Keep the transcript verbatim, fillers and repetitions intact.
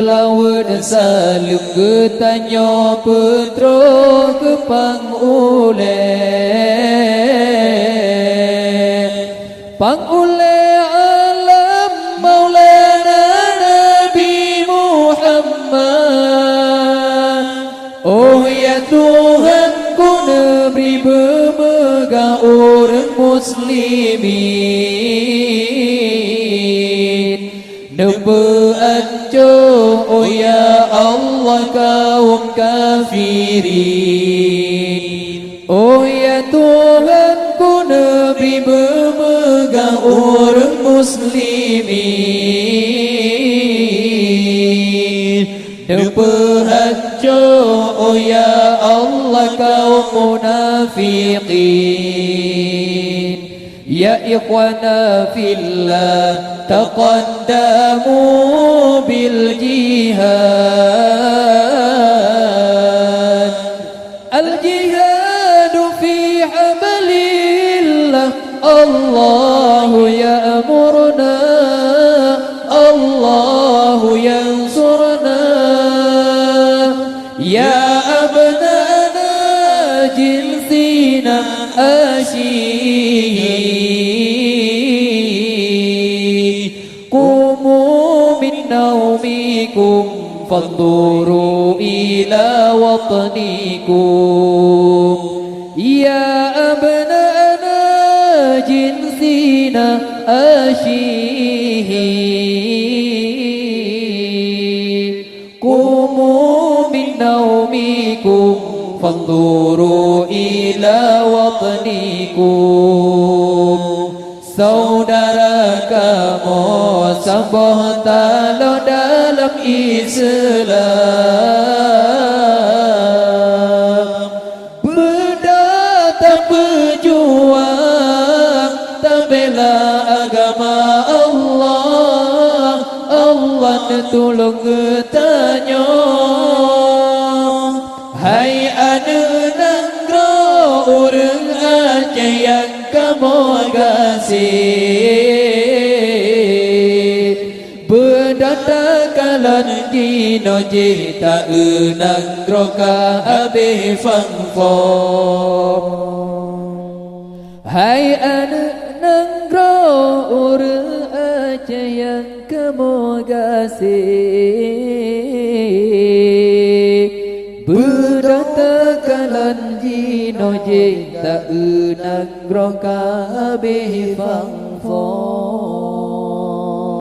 Laweuet saleuem geutanyoe peutroh keu pang ulée. Pang ulée alam Maulana Nabi Muhammad. Oh ya Tuhan, keuneubri beumeugah ureuëng muslimin. Neupeuanco, oh ya Allah, kaum kafirin. Oh ya Tuhan, keuneubri beumeugah ureuëng muslimin. Neupeuanco, oh ya Allah, kaum munafikin. Ya ikhwana fillah, taqaddamu bil jihad. Al jihadu fi hablillah. Allahu ya'muruna, Allahu yansuruna. Ya abnana jinsina ashihi. Qumu min naumikum fanzuru ila watnikum. Ya abnana jinsina ashihi. Qumu min naumikum fanzuru ila watnikum. Saudara kamoe saboh talo dalam Islam. Beudôh tapeujuang, tabela agama Allah, Allah neutulông geutanyoe. Hai aneuëk nanggroe ureuëng Aceh nyang kamoe gaséh, beudôh takalon jinoe jih ta-eu nanggroe ka habéh fang-fong. Hai aneuëk nanggroe ureuëng Aceh nyang kamoe gaséh, beudôh takalon jinoe jih ta-eu nanggroe ka habéh fang-fong.